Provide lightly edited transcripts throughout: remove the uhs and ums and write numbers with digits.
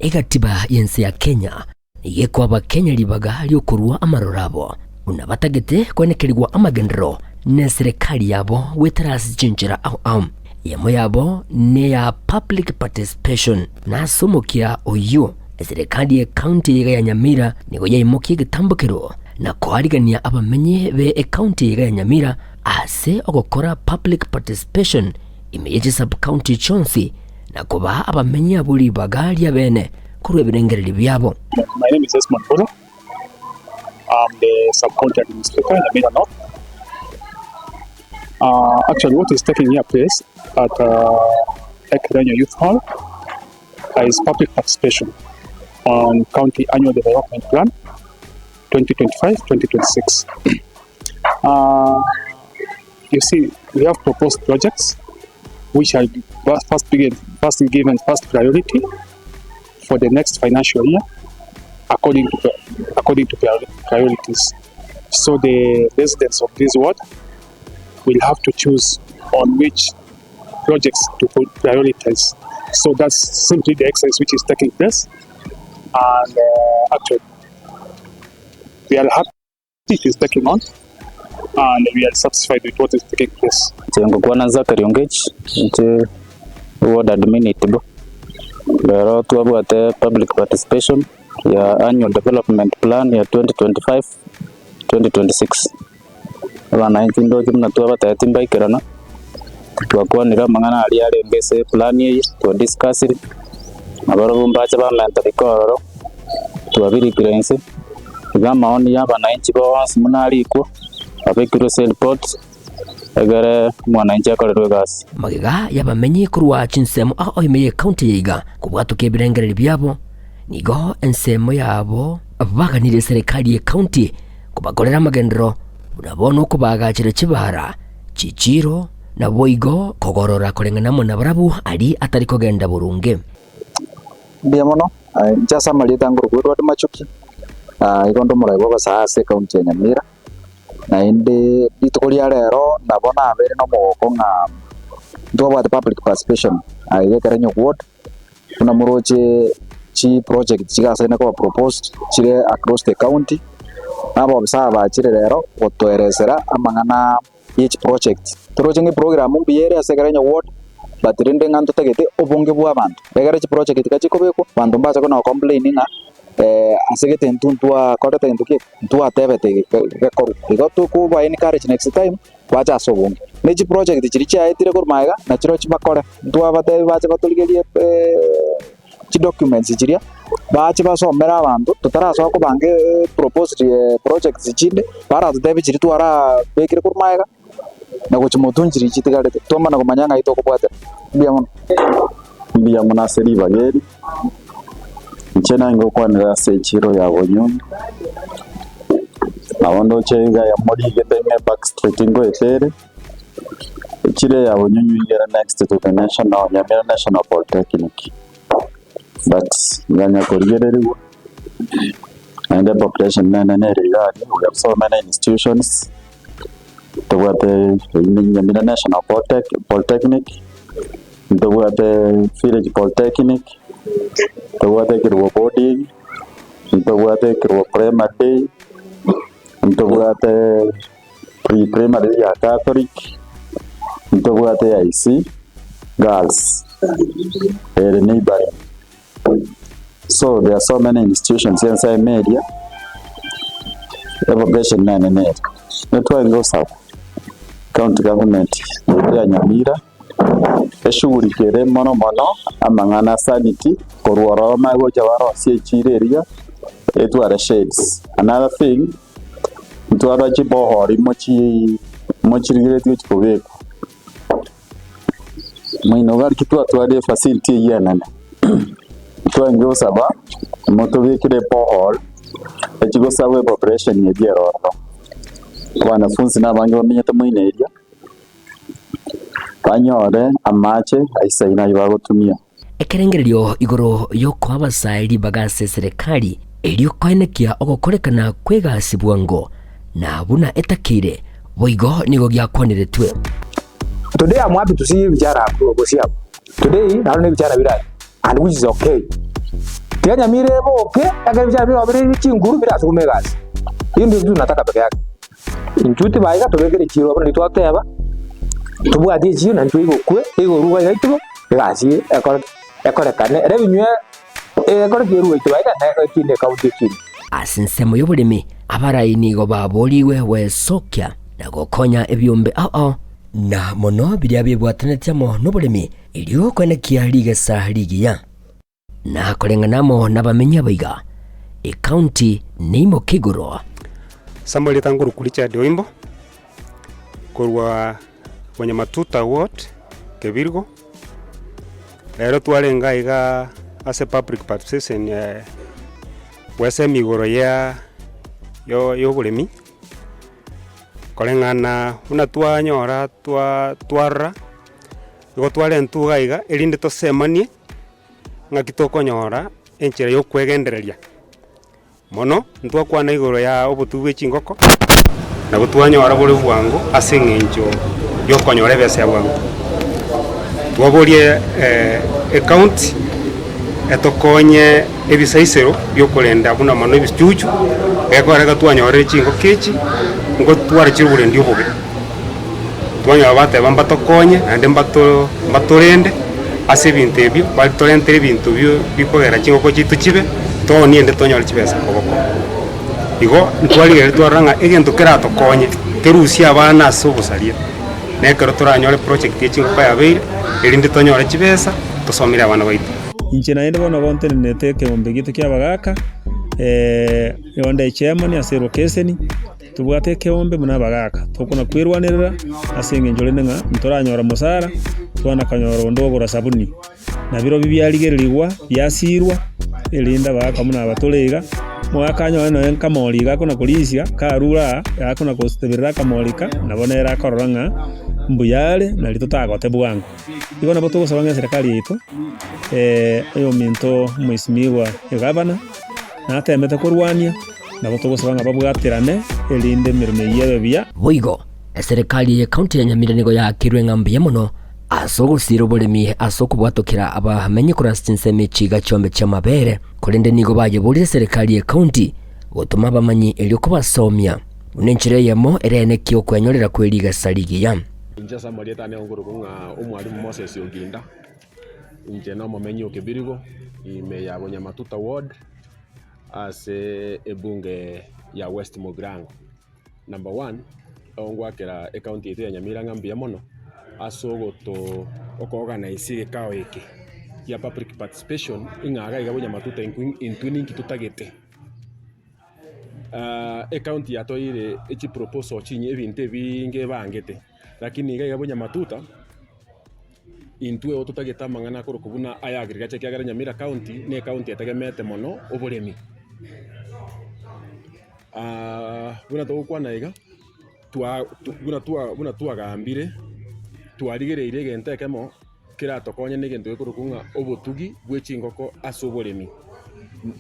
Egatiba y'ense ya Kenya nigo ekoa Abakenya ribaga ri'okorua amaroro abo buna batagete koenekerigwa amagenderero n'eserekari yabo goetera ase chinchera ao ao. Eyemo yabo neya public participation. Na ase omokia oyio, eserekari y'ecounty eyeiga ya Nyamira nigo yaimokia egetambokero na koarigania abamenyi be ecounty eyeiga ya Nyamira ase ogokora public participation ime ye chisub-county chionsi na kobaa abamenyi abwo ribaga ri'abeene korwa ebirengererio biabo. My name is Esmond Mburu. I'm the sub-county administrator in Nyamira North. Uh, actually, what is taking here place at uh, Ekerenyo Youth Hall is public participation on County Annual Development Plan 2025-2026. Uh, you see, we have proposed projects which are first, begin, first given first priority for the next financial year according to, according to priorities. So the residents of this ward will have to choose on which projects to prioritize. So that's simply the exercise which is taking place. And uh, actually, we are happy it is taking on and we are satisfied with what is taking place. Inche ngokwana Zachary Ongech, inche ward admin Itibo. Rero twabwate public participation ya annual development plan ya 2025 2026. Abananchi ndoche buna twabatebetie mbaikerana, twakwanire amang'ana aria arenge ase eplan eye, twadiscussire, nabarobwo mbache bamenta riko ororo, twabirikire inse, iga amaoni ya abananchi bonsi buna arikwo, abekirwe ase eripoti, egere omwananchi akorerwe egasi. Magega y'abamenyi korwa chinsemo ao ime y'ecounty ya Iga kobwatoka ebirengererio biabo, nigo ensemo yabo baganirie serikali y'ecounty kobakorera amagenderero buna bono okobaagachera chibaara, chichiiro, naboigo kogorora koreng'ana amo nabarabwo aria atari kogenda boronge. Mbuya mono, inche ase amarieta ngorokwa Edward Machoki, igo nde omorai bwa abasae ase ekaunti ya Nyamira, naende rituko ria rero nabo nabeire na omogoko ng'a ntwabwate public participation aiga ekero Nyogwod, buna moroche chiproject chigasaine koba proposed chire across the county, na abaofisa aba bachire rero gotoeresera amang'ana ye chiproject. Toroche ng'a eprogram mbuya ere ase ekero Nyogwod, but rende ng'a ntotagete obonge bwa abanto, ekero chiproject tiga chikobekwa, abanto mbache kona gocomplain ng'a ase gete intwe ntwakorete gento ki? Ntwatebete gekorwe. Igo tokoba encourage next time, bache ase obonge. Ne chiproject chiria chiaetire korwa magega, nachirochio bakore. Ntwabatebi bache batorigerie chidocuments chiria, bache basomere abanto, totarasoa kobanga proposed projects chinde, baratotebie chiria twarabekire korwa magega, na gochia motwe nchiria chitigarete, twamana komanya ng'ai tokobwatera. Mbuya mono. Mbuya mono ase ribaga eri, inche naye ngokwanera ase echiro ya Bonyunyu, nabo ndoche iga yamorigete ng'a eback street ngoeta ere, echiro eye ya Bonyunyu iga ere next to the national Nyamira National Polytechnic, but nganya korigereriwa, naende epopulation nene nere iga aria, we have so many institutions. Ntobwate Nyamira National Polytechnic, ntobwate Village Polytechnic, ntobwate Ekerubo Boarding, ntobwate Ekerubo Primary Day, ntobwate Pre Primary ya Catholic, ntobwate AIC Girls ere neighbouring. So there are so many institutions ensemo eria, evocation nene nere. Nitwaye gosaba county government yaito ya Nyamira eshughulikere mono mono amang'ana a sanity korwa ororo bamanye gocha barosie echiro eria etware shades. Another thing, ntwarora chibohori mochi mochirigeretie gochi kobekwa. Moino gaki twatwarire efacility eyio enene, twarenge gosaba motobekere eborehole echi gosaba epopulation eria ere ororo. Abanafunzi na abange bamenyete moino eria, banyore amache aisaine aywo bagotumia. Ekerengererio igoro y'okoa abasae ribaga ase eserekari, erio koenekia ogokorekana kw'egasi bwango na buna etakeire, boigo nigo giakwaniretwe. Today I'm happy to see ebichara abwo gose abwo. Today naro nebichara bire aria and which is okay. Tiga Nyamira eboke, ekero ebichara biroo bire chinguru birasugume egasi. Hiyo ndio kitu tunataka peke yake. Intwe tibaye iga tobekere echiro abwo nario twateba, tobwati echiro naende twaigokwe, eigorwa iga aitwe, egasi ekore ekorekane, revenue ekore ki erwe aitwe iga na ekine ekaunti ekine. Ase ensemo y'oboremi, abarai nigo baboorigwe gwesokia na gokonya ebiombe ao ao, na mono biria bibwatanetie amo noboremi, erio koenekia rigesa rigiya. Na koreng'ana amo nabamenyi abaiga, ekaunti neimoke igoro. Samuel Etanguru Richard Oimbo, korwa Bonyamatuta ward, Kebirigo. Rero twarenge aiga ase public participation goesemi igoro ya ya oboremi, koreng'ana buna twanyora twa twarora, igo twarentwa iga iga erinde tosemanie. Ng'aki tokonyora enchera y'okwegendereria? Mono ntwakwana igoro ya obotugi bwe chingoko, nabo twanyora bore bwango ase eng'encho y'okonyora ebesa ya bwango. Twaborie ecounty etokonye ebisaisero biokorenda buna mono ebichuchu, gekogera ekero twanyorire chingoko echi, ngotwara chire oborendi obobe. Twanyora bateba mbatokonye naende mbato mbatorende ase ebinto ebio, batorentere ebinto bio bikogera chingoko chiaito chibe, toonie ende tonyore chibesa koboko. Igo ntwarigereria twarora ng'a egento keratokonye, kerusie abana ase obosaria, na ekero toranyore project ya chingoko yabeire, erinde tonyore chibesa, tosomere abana baito. Inche naende bono gontenenete ekeombe giaito ki'abagaaka, igo nde chairman ase elokeseni. Tobwate ekeombe buna abagaaka, tokona kwerwanerera ase engencho rende ng'a ntoranyora mosara, twana konyora onde ogora sabuni. Na birobio biarigererigwa, biasirwa, erinde abagaaka buna aba tore iga, omogaka anyore nonya nkamori iga akona korisia, karure aa, akona goteberera akamori ka, nabo nere akorora ng'a mbuya are, nari totagote bwango. Igo nabo togosaba ng'a eserekari yaito, oyominto omwesimigwa egavana, natemete korwania. Nabo togosaba ng'a babwaterane, erinde emeremo eyio ebe buya. Boigo, eserekari y'ecounty ya Nyamira nigo yaakirwe ng'a mbuya mono ase ogosiira oboremi ase okobwatokera abamenyi korwa ase chinsemo echi iga chiombe chi'amabere, korende nigo bayeborire eserekari y'ecounty gotoma abamanyi erio kobasomia buna enchera eyemo ereneki okwenyorera kwe rigesa rigiya. Inche ase amarieta ane nkorokwa ng'a Omwalimu Moses Oginda, inche nomomenyi o Kebirigo, ime ya Bonyamatuta ward. Ase ebunge ya West Mugirango. Number one, ngoakera ecounty yaito ya Nyamira ng'a mbuya mono ase ogoto okoorganize egekao eke kia public participation ng'a iga iga bonyamatuta intwe ninki totagete. Ecounty yatoeire echiproposal chinye ebinto ebinge ebangete, lakini iga iga bonyamatuta. Intwe oo totagete amang'ana akorokwa buna aya agriculture ekiagera Nyamira county ne ecounty etegemeete mono oboremi. Buna togokwana iga, twa buna twa buna twagambire, twarigereirie egento ekemo keratokonye na egento gekorokwa ng'a obotugi bwe chingoko ase oboremi.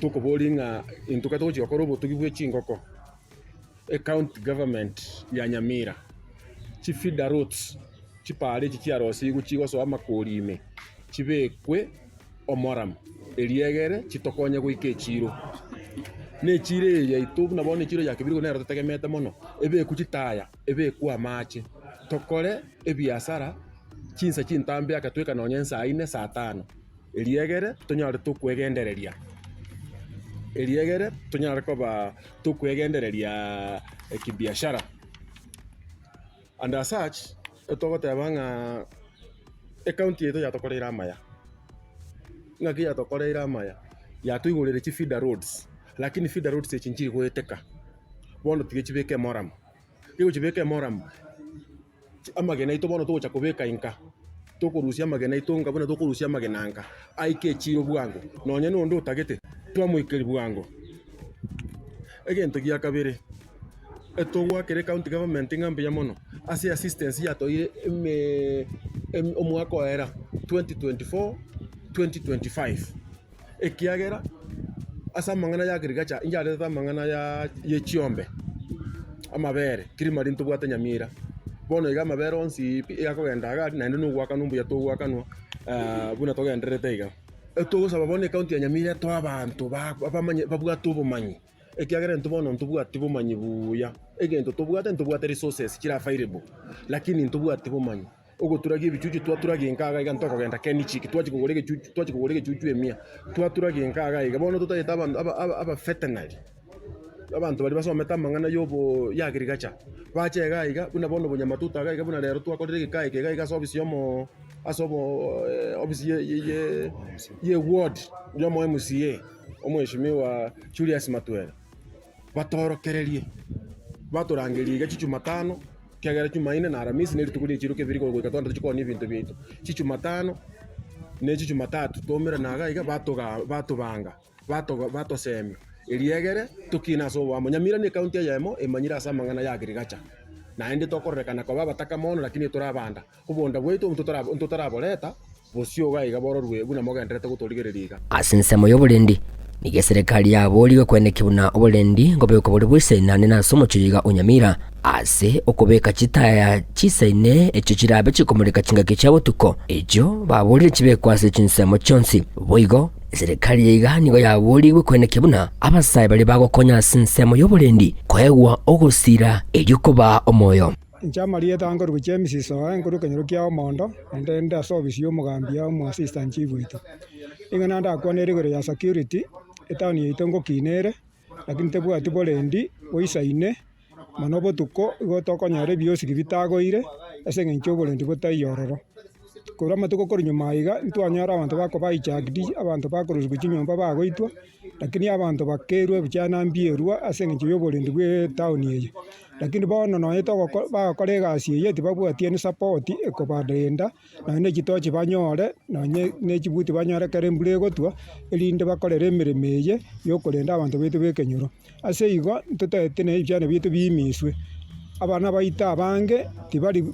Tokoboria ng'a intwe ekero togochia gokora obotugi bwe chingoko, Ecounty government ya Nyamira, chifeeder roads, chipaara echi chiarosigwe chigosoa amakori ime chibekwe omoram erio egere chitokonye goika echiro. Na echiro eye yaito buna bono echiro ya Kibirigo nero totegemete mono, ebekwe chitaya, ebekwe amache, tokore ebiasara chinsa chintambe ake toika nonye saa inne saa tano. Erio egere tonyare tokwegendereria, erio egere tonyare koba tokwegendereria ekibiashara. And as such, etogoteba ng'a ecounty yaito yatokoreire amaya, ng'aki yatokoreire amaya? Yatoigoreire chifeeder roads, lakini feeder roads echi nchiri goeteka, bono tiga chibeke emoram, rigochibeka emoram. Amagena aito bono togocha kobeka inka, tokorusia amagena aito inka buna tokorusia amagena anka, aike echiro bwango, nonye na onde otagete, twamoikeria bwango. Egento gia kabere, etogoakera ecounty government ng'a mbuya mono, ase assistance yatoire ime omwaka oera 2024, 2025, ekiagera ase amang'ana ya agriculture incharetete amang'ana ya ye chiombe, amabere, creamery ntobwate Nyamira. Bono iga amabere onsi pi iga akogenda iga aria naende na ogoakanwa mbuya togoakanwa buna togendererete iga. Etogosaba bono ecounty ya Nyamira etoe abanto ba bamanye babwate obomanyi, ekiagera intwe bono ntobwati bomanyi buya, egento tobwate ntobwate resources chire available, lakini ntobwati bomanyi. Ogoturagia ebichuchu twaturagia inka iga iga ntokogenda Kenchic twachia kogora egechuchu twachia kogora egechuchu emia, twaturagia inka iga iga. Bono totagete abanto aba aba abaveterinary, abanto baria basomete amang'ana ya obo ya agriculture, bache iga iga buna bono obonyamatuta iga iga buna rero twakorire egekaa eke iga iga ase ofisi ya omoo ase obo ofisi ye ye ye ye eward ya omo MCA, omweshimiwa Julius Matwere. Batorokererie, batorangerie iga chichumatano, ekiagera chumaine na aramisi na erituko rie chiroka ebere goika twande tochie koonia ebinto biaito. Chichumatano ne chichumatatu twaumerana iga iga batoga batobanga batoga batosemia erio egere tokine ase oboamo. Nyamira ne ecounty eyemo emanyire ase amang'ana ya agriculture, naende tokororekana koba abataka mono lakini tore abanda. Obonda bwaito ntotaraboreta bosio iga iga bororwe buna mogendererete gotorigereria iga. Ase ensemo y'oborendi, nigo eserekari yaboorigwe koenekia buna oborendi nkobekwa bore bw'esainane na ase omochie oiga o Nyamira, ase okobeka chitaya chisaine echio chirabe chikomoreka chingaki chia botuko, echio baboorire chibekwe ase chinsemo chionsi. Boigo, eserekari yaiga nigo yaboorigwe koenekia buna abasae baria bagokonya ase ensemo y'oborendi koegwa ogosira erio kobaa omoyo. Inche amarieta nkorwa James Isoe, nkorwa ekenyoro kia Omondo, naende nde ase ofisi ya omogambi omo assistant chief oito. Ring'ana ndakwanere igoro ya security, etown yaito ngokina ere, lakini tebwati borendi boisaine, mono botuko igo tokonyora ebiosiki bitagoire, ase eng'encho oborendi botaiyo ororo. Korwa amatuko korwa nyuma aiga, ntwanyora abanto bakoba hijacked, abanto bakorusiwa chinyomba bagoitwa, lakini abanto bakerwa ebichana mbierwa ase eng'encho ya oborendi bwa etown eye. Lakini bono nonye togoko bagokora egasi eye tibabwati any support ekobarenda, nonye na chitochi banyore, nonye na chibuti banyore ekero embura egotwa, erinde bakorere emeremo eye ya okorenda abanto baito ba ekenyoro. Ase igo, ntotagete na ebichana biaito biimiswe, abana baito abange tibari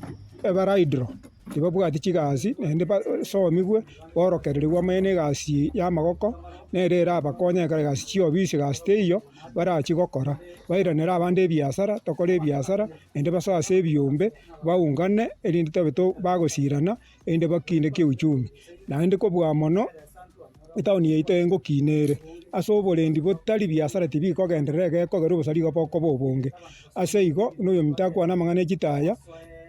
ebara idle. Tibabwati chigasi naende basomigwe borokererigwe bamanye egasi ya amagoko, nere erabakonye ekero egasi chiofisi egasi teiyo, barachie gokora. Bairanere abande ebiasara, tokore ebiasara, naende basoe ase ebiombe, baungane erinde tobe to bagosirana, erinde bakine kiuchumi. Naende kobua mono, etown yaito engokina ere, ase oborendi botari biasara tibikogenderera egekogera obosari igo bokoba obonge. Ase igo, buna oyominto akwane amang'ana e chitaya,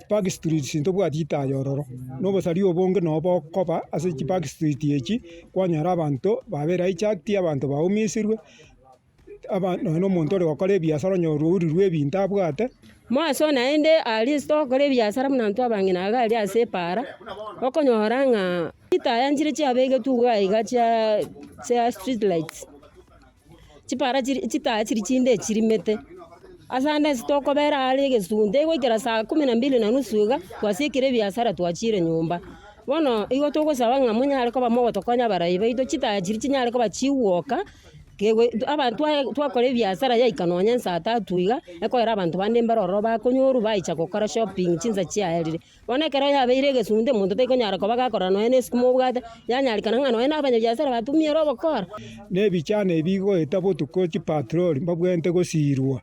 Park Street ntobwati chitaya ororo, na obosari obonge nabo bokoba ase chipark street echi, kwanyora abanto babeire hijacked, abanto baumisirwe, aba nonye na omonto ore gokora ebiasara onye orurirwe ebinto abwate. Moaso naende aria ase togokora ebiasara buna intwe abang'ina iga aria ase epaara, okonyora ng'a chitaya nchire chiabegetwe iga iga chia chia street lights. Chipara chiri chitaya chiria chinde echirimete, ase ande ase tokobera are egesunte egoikera saa kumi na mbili na nusu iga, twasiekire ebiasara twachire nyomba. Bono igo togosaba ng'a monyare koba mogotokonya abarai baito chitaya chiria chinyare koba chigwoka, kegwe aba twaye twakora ebiasara yaika nonye saa tatu iga, ekoera abanto bande mbare ororo bakonyorwa baicha gokora shopping chinsa chiaerire. Bono ekero yabeire egesunte, omonto taikonyara koba gakorora nonya na esukuma obwate, yanyarekana ng'a nonya na abanyabiasara batumiere obokora. Na ebichana ebi bigoeta botuko chipatroli mbabwenerete gosiirwa,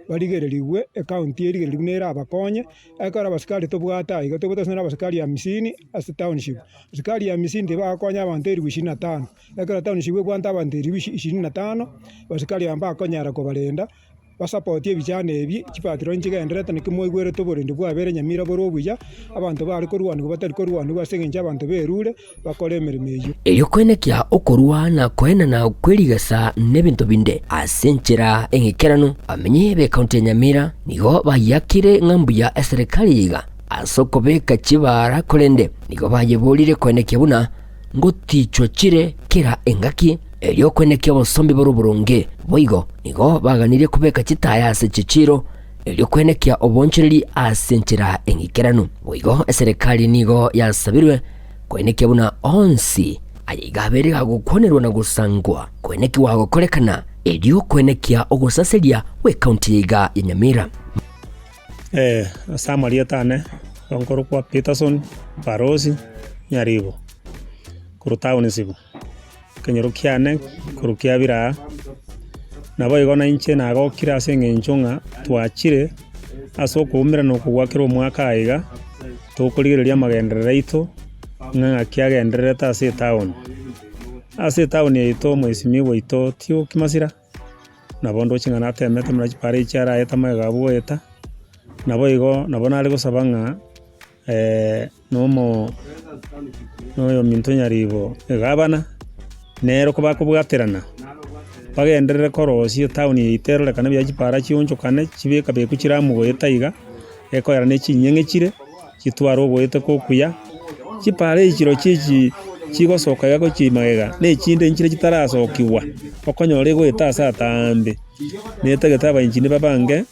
barigererigwe, ecounty erigererigwe nere abakonye, ekero abasikari tobwate aiga, tobwate ase abasikari hamsini ase township, abasikari hamsini tibagokonya abanto elifu ishirini na tano, ekero township ebwate abanto elifu ishirini na tano, abasikari aba mbakonyara kobarenda. Basapotie ebichana ebi, chipatroli nchigendererete naki mwaigwerete oborendi bwabere nyamira bore obuya, abanto bare korwanigwa batari korwanigwa ase eng'encho abanto berure bakore emeremo eyio. Erio koenekia okorua na koenana kwe rigesa na ebinto binde ase enchera eng'ikeranu, abamenyi b'ekaunti ya Nyamira nigo bayiakire ng'a mbuya eserekari iga ase okobeka chibaara korende nigo bayeborire koenekia buna ngotichwa chire kera engaki, erio koenekia obosombi bore oboronge. Boigo nigo baganirie kobeka chitaya ase chichiiro, erio koenekia oboonchoreria ase enchera eng'ikeranu. Boigo eserekari nigo yasabirwe koenekia buna onsi aya iga abeire gagokwanerwa na gosangwa koenekiwa gokorekana, erio koenekia ogosaseria gw'ekaunti ya iga ya Nyamira. Ase amarieta ane, nkorokwa Peterson Barosi Nyaribo, korwa town Sibu. Ekenyoro kiane korwa kia biraa, naboigo nainche nagokire ase eng'encho ng'a twachire ase okoumerana oko gwa kera omwaka aiga, tokorigereria amagenderero aito, ng'a ng'aki agendererete ase etown. Ase etaoni yaito omwesimigwa oito Tioki Masira, nabo ndoche ng'a natemete buna chipara echi araete amaiga abwo goeta, naboigo nabo nare gosaba ng'a nomo noyominto Nyaribo egavana, nere kobakobwaterana, bagenderere korosia etown yaito erorekane buya chipara chionchokane chibekabekwe chiramu goeta iga, ekoera ne chinyeng'e chire, chitware ogoeteka okuya, chipara echi chirochio echi chigosoka iga gochia magega, na echinde nchire chitarasokigwa, okonyora egoeta ase ataambe, netagete abaengineer babange.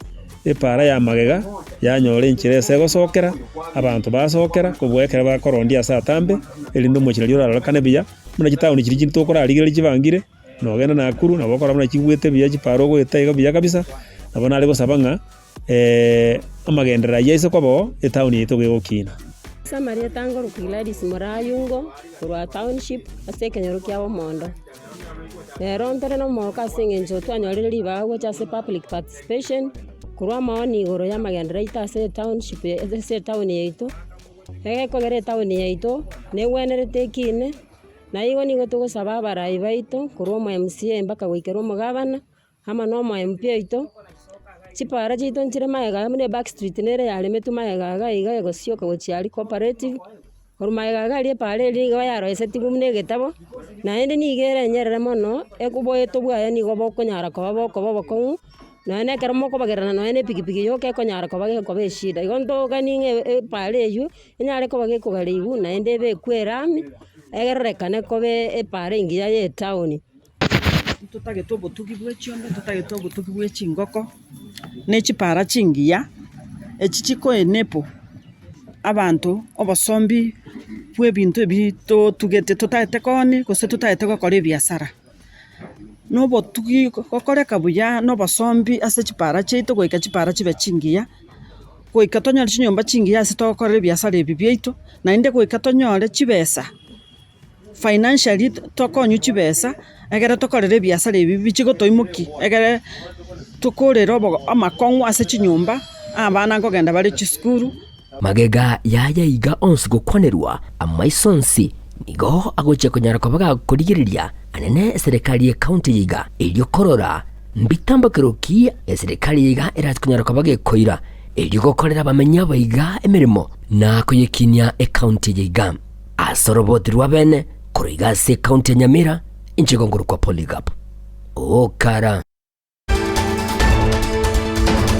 Epaara ya magega yanyora enchera ase egosokera, abanto basokera kobua ekero bakorondia ase atambe, erinde omochie nario orarorekane buya, buna chitaoni chiria chinde tokorarigereria chibangire, nogenda Nakuru nabo okorora buna chigwete buya chipaara ogoeta iga buya kabisa, nabo nare gosaba ng'a amagenderero ayio aise koba oo, etaoni yaito iga egokina. Ase amarieta ngorokwa Gladys Morayungo korwa township ase ekenyoro kia Bomondo. Rero ntore nomogoka ase eng'encho twanyorire ribaga gocha ase public participation, korwa amaoni igoro y'amagenderero aito ase etownship ase etown yaito, egekogera etown yaito negwenerete ekine, na igo nigo togosaba abarai baito korwa omo MCA mpaka goikera omogabana, amo na omo MP oito, chipara chiaito nchire magega aya buna ebackstreet nere yaremetwe magega iga iga egosioka gochia aria cooperative. Korwa magega iga aria epaara eria nigo yaroisetigwe buna egetabo, naende nigo ere enyerere mono, oboeto bwaye nigo bokonyara koba bokoba obokong'u, nonya na ekero mokobagerana nonya na epikipiki yoka ekonyara koba gekoba eshida. Igo ntogani ng'a epaara eywo, enyare koba gekogarigwa naende ebekwe erami, erorekane kobe epaara engiya ya etown. Ntotagete obotugi bwe chiombe, ntotagete obotugi bwe chingoko, ne chipara chingiya, echi chiko enable abanto obosombi bwa ebinto ebi totugete totagete koonia gose totagete gokora ebiasara. Na obotugi gokoreka buya na obosombi ase chipara chiaito goika chipara chibe chingiya, goika tonyore chinyomba chingiya ase togokorera ebiasara ebi biaito, naende goika tonyore chibesa. Financially tokonywe chibesa, egere tokorere ebiasara ebi bichie gotoimokia, egere tokorere obogo amakong'u ase chinyomba, abana nkogenda bare chisukuru. Magega y'aya iga onsi gokwanerwa, amaiso onsi nigo agochia konyara koba gakorigereria anene eserekari y'ecounty eye iga, erio korora mbitambokero ki eserekari eye iga erache konyara koba gekoira erio gokorera abamenyi aba iga emeremo na koyekinia ecounty eye iga. Ase oroboti rwa bene korwa iga ase ecounty ya Nyamira, inche igo nkorokwa Polycarp Okara.